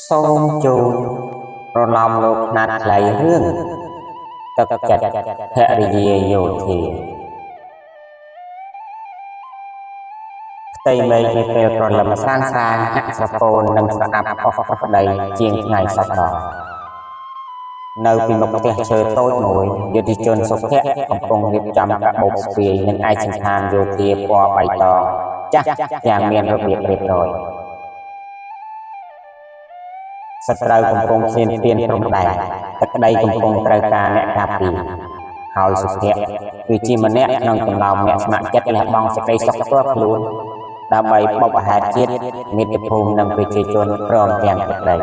សូមចូលប្រឡំលោកខ្នាតខ្លីរឿងទឹកចិត្តភរិយាយោធាផ្ទៃមេឃនៅពេលព្រលឹមស្រាងស្រាងហាក់ស្រពោននិងស្រអាប់អស់ប្តីជាងថ្ងៃសពដងនៅពីមុខផ្ទះឈើតូចមួយយុទ្ធជនសុភ័ក្រកំពុងរៀបចំកាបូបស្ពាយនិងឯកសណ្ឋានយោធាពណ៌បៃតងចាស់យ៉ាងមានរបៀបរៀបរយសត្រូវកំពុងឈ្លានពានព្រំដែនទឹកដីកំពុងត្រូវការអ្នកការពារហើយសុភ័ក្រគឺជាម្នាក់ក្នុងចំណោមអ្នកស្ម័គ្រចិត្តលះបង់សេចក្តីសុខផ្ទាល់ខ្លួនដើម្បីបុព្វហេតុជាតិមាតុភូមិនិងប្រជាជនព្រមទាំងទឹកដី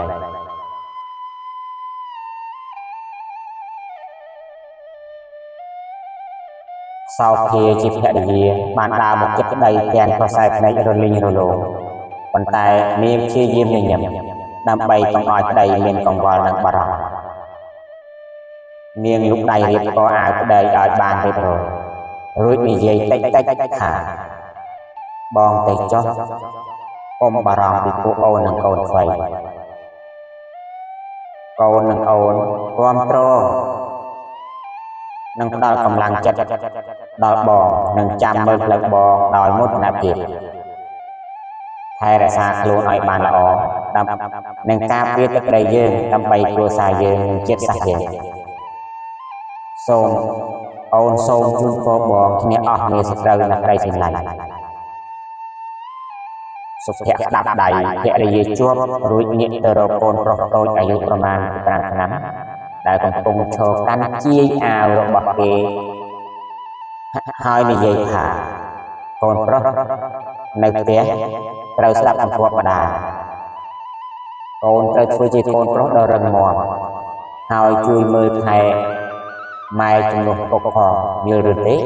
សោភាជាភរិយាបានដើរមកចិត្តប្តីទាំងក្រសែភ្នែករលីងរលោងប៉ុន្តែនាងព្យាយាមញញឹមដើម្បីកុំឲ្យប្តីមានកង្វល់និងបារម្ភនាងលូកដៃរៀបកអាវប្តីឲ្យបានរៀបរយរួចនិយាយតិចៗថាបងទៅចុះកុំបារម្ភពីពួកអូននិងកូនស្រីកូននិងអូនគាំទ្រនិងផ្ដល់កម្លាំងចិត្តដល់បងនិងចាំមើលផ្លូវបងដោយមោទនភាពថែរក្សាខ្លួនឲ្យបានល្អដើម្បីនឹងការពារទឹកដីយើងដើម្បីគ្រួសារយើងនិងជាតិសាសន៍យើងសូមអូនសូមជូនពរបងគ្នាអស់មេសត្រូវនិងក្តីស្រឡាញ់សុភ័ក្រក្តាប់ដៃភរិយាជាប់រួចងាកទៅរកកូនប្រុសតូចអាយុប្រមាណ5ឆ្នាំដែលកំពុងឈរកាន់ជាយអាវរបស់គេហើយនិយាយថាកូនប្រុសនៅផ្ទះត្រូវស្ដាប់បង្គាប់ម្ដាយកូនត្រូវធ្វើជាកូនប្រុសដ៏រឹងមាំហើយជួយមើលថែម៉ែជំនួសពុកផងយល់ឬទេក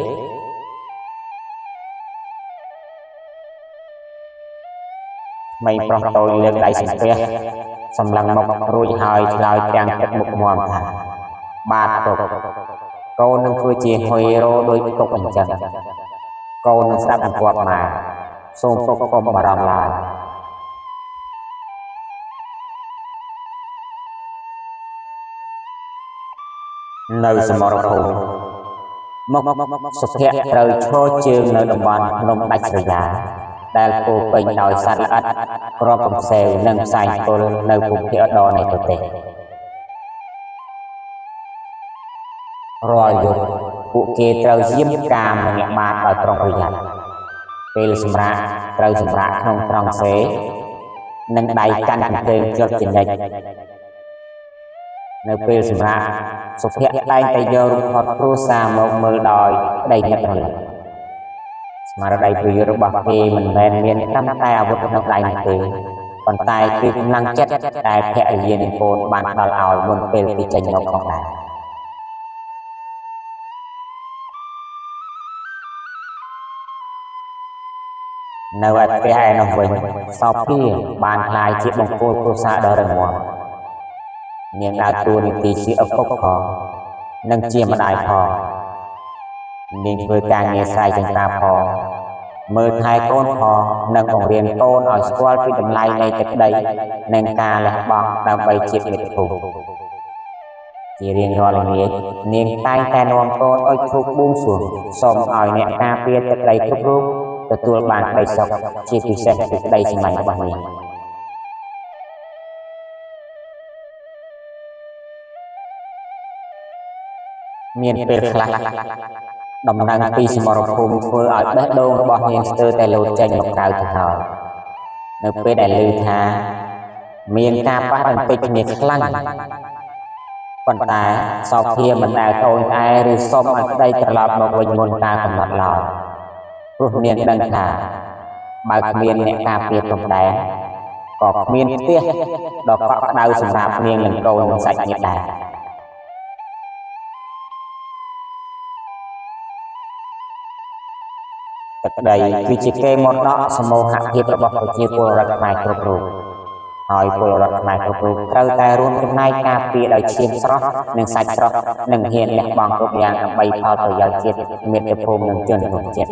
្មេងប្រុសតូចលើកដៃសំពះសម្លឹងមករួចហើយឆ្លើយទាំងទឹកមុខមាំថាបាទពុកកូននឹងធ្វើជាហ៊ីរ៉ូដោយពុកអញ្ចឹងកូននឹងស្ដាប់បង្គាប់ម៉ែសូមពុកកុំបារម្ភឡើយនៅសមរភូមិមកសុភ័ក្រត្រូវឈរជើងនៅតំបន់ភ្នំដាច់ស្រយាលដែលពោពេញដោយសត្វល្អិតគ្រាប់កំសេវនិងផ្សែងពុលនៅភូមិភាគឧត្តរនៃប្រទេសរាល់យប់ពួកគេត្រូវយាមកាមនិងល្បាតដោយប្រុងប្រយ័ត្នពេលសម្រាកត្រូវសម្រាកក្នុងត្រង់សេនិងដៃកាន់កន្ទេលជាប់ជានិច្ចនៅពេលសម្រាកសុភ័ក្រតែងតែយករូបថតគ្រួសារមកមើលដោយក្តីនឹករលឹកស្មារតីប្រយុទ្ធរបស់គេមិនមែនមានត្រឹមតែអាវុធក្នុងដៃនោះទេប៉ុន្តែគឺកម្លាំងចិត្តដែលភរិយានិងកូនបានផ្ដល់ឲ្យមុនពេលគេចេញមកផងដែរនៅឯផ្ទះឯនោះវិញសោភាបានក្លាយជាបង្គោលគ្រួសារដ៏រឹងមាំនាងដើរតួនាទីជាឪពុកផងនិងជាម្ដាយផងនាងធ្វើការងារស្រែចម្ការផងមើលថែកូនផងនិងបង្រៀនកូនឲ្យស្គាល់ពីតម្លៃនៃទឹកដីនិងការលះបង់ដើម្បីជាតិមាតុភូមិជារៀងរាល់ល្ងាចនាងតែងតែនាំកូនអុជធូបបួងសួងសូមឲ្យអ្នកការពារទឹកដីគ្រប់រូបទទួលបានក្តីសុខជាពិសេសគឺក្តីស្រឡាញ់របស់នាងមានពេលខ្លះដំណឹងពីសមរភូមិធ្វើឲ្យបេះដូងរបស់នាងស្ទើរតែលោតចេញមកក្រៅទៅហើយនៅពេលដែលឮថាមានការប៉ះទង្គិចគ្នាខ្លាំងប៉ុន្តែសោភាមិនដែលត្អូញត្អែឬសុំឲ្យប្តីត្រឡប់មកវិញមុនការកំណត់ឡើយព្រោះនាងដឹងថាបើគ្មានអ្នកការពារព្រំដែនក៏គ្មានផ្ទះដ៏កក់ក្ដៅសម្រាប់នាងនិងកូននិងសាច់ញាតិដែរទឹកដីគឺជាកេរមរតកសមូហភាពរបស់ប្រជាពលរដ្ឋខ្មែរគ្រប់រូបហើយពលរដ្ឋខ្មែរគ្រប់រូបត្រូវតែរួមចំណែកការពារដោយឈាមស្រស់និងសាច់ស្រស់និងហ៊ានលះបង់គ្រប់យ៉ាងដើម្បីផលប្រយោជន៍ជាតិមាតុភូមិនិងជនរួមជាតិ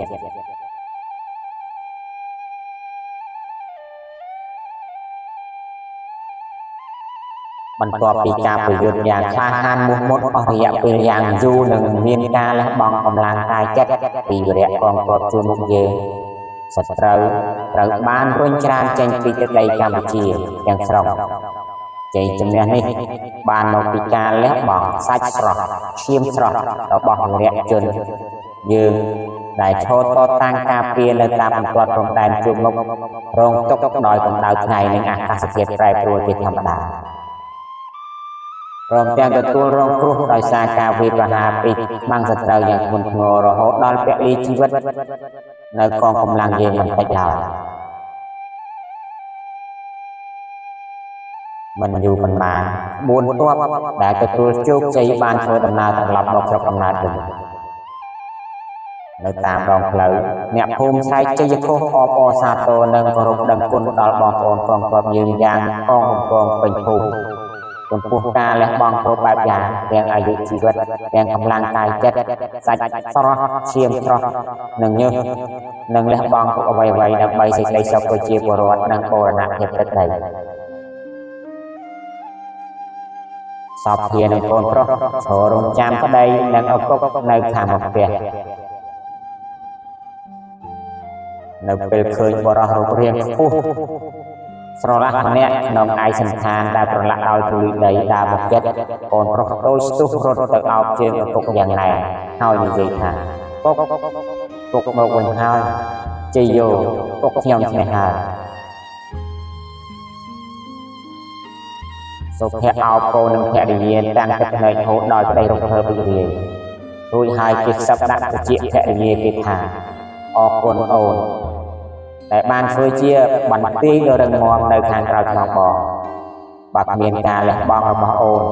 បន្ទាប់ពីការប្រយុទ្ធយ៉ាងក្លាហានមោះមុតអស់រយៈពេលយ៉ាងយូរនិងមានការលះបង់កម្លាំងកាយចិត្តពីវីរៈកងទ័ពជួរមុខយើងសត្រូវត្រូវបានរុញច្រានចេញពីទឹកដីកម្ពុជាទាំងស្រុងជ័យជំនះនេះបានមកពីការលះបង់សាច់ស្រស់ឈាមស្រស់របស់វីរៈជនយើងដែលឈរតតាំងការពារនៅតាមបន្ទាត់ព្រំដែនជួរមុខរងទុក្ខដោយកម្ដៅថ្ងៃនិងអាកាសធាតុប្រែប្រួលជាធម្មតាព្រមទាំងទទួលរងគ្រោះដោយសារការវាយប្រហារពីខ្មាំងសត្រូវយ៉ាងធ្ងន់ធ្ងររហូតដល់ពលីជីវិតនៅកងកម្លាំងយើងមិនតិចឡើយមិនយូរប៉ុន្មានក្បួនទ័ពដែលទទួលជោគជ័យបានធ្វើដំណើរត្រឡប់មកស្រុកកំណើតវិញនៅតាមដងផ្លូវអ្នកភូមិស្រែកជ័យឃោសអបអរសាទរនិងគោរពដឹងគុណដល់បងប្អូនកងទ័ពយើងយ៉ាងកងកំពងពេញភូមិចំពោះការលះបង់គ្រប់បែបយ៉ាងទាំងអាយុជីវិតទាំងកម្លាំងកាយចិត្តសាច់ស្រស់ឈាមស្រស់និងញើសនិងលះបង់គ្រប់អ្វីៗដើម្បីសេចក្តីសុខប្រជាពលរដ្ឋនិងបូរណភាពទឹកដីសោភានិងកូនប្រុសឈររងចាំប្តីនិងឪពុកនៅខាងមុខផ្ទះនៅពេលឃើញបុរសរូបរាងខ្ពស់ស្រឡះម្នាក់ក្នុងឯកសណ្ឋានដែលប្រឡាក់ដោយធូលីដីដើរមកចិត្តកូនប្រុសតូចស្ទុះរត់ទៅអោបជើងឪពុកយ៉ាងណែនហើយនិយាយថាពុកពុកមកវិញហើយជ័យយោពុកខ្ញុំឈ្នះហើយសុភ័ក្រអោបកូននិងភរិយាតាំងទឹកភ្នែកហូរដោយប្តីរំភើបរីករាយរួចហើយគេខ្សឹបដាក់ត្រចៀកភរិយាគេថាអរគុណអូនដែលបានធ្វើជាបន្ទាយដ៏រឹងមាំនៅខាងក្រោយខ្នងបងបើគ្មានការលះបង់របស់អូន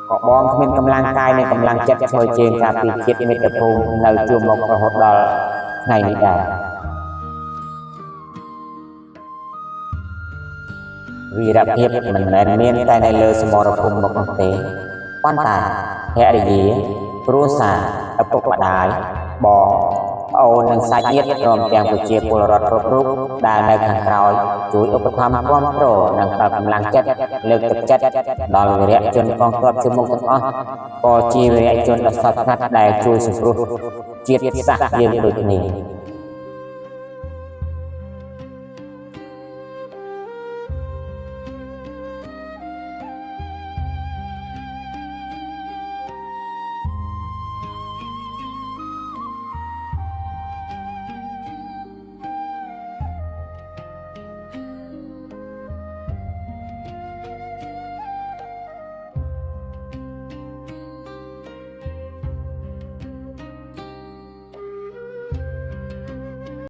ក៏បងគ្មានកម្លាំងកាយនិងកម្លាំងចិត្តឈរជើងការពារជាតិមាតុភូមិនៅជួរមុខរហូតដល់ថ្ងៃនេះដែរវីរភាពមិនមែនមានតែនៅលើសមរភូមិមុខនោះទេប៉ុន្តែភរិយាគ្រួសារឪពុកម្ដាយបងប្អូននិងសាច់ញាតិព្រមទាំងប្រជាពលរដ្ឋគ្រប់រូបដែលនៅខាងក្រោយជួយឧបត្ថម្ភគាំទ្រនិងផ្ដល់កម្លាំងចិត្តលើកទឹកចិត្តដល់វីរៈជនកងទ័ពជួរមុខទាំងអស់ក៏ជាវីរៈជនដ៏ស្ថិតស្ថេរដែលជួយសង្គ្រោះជាតិសាសន៍យើងដូចគ្នា។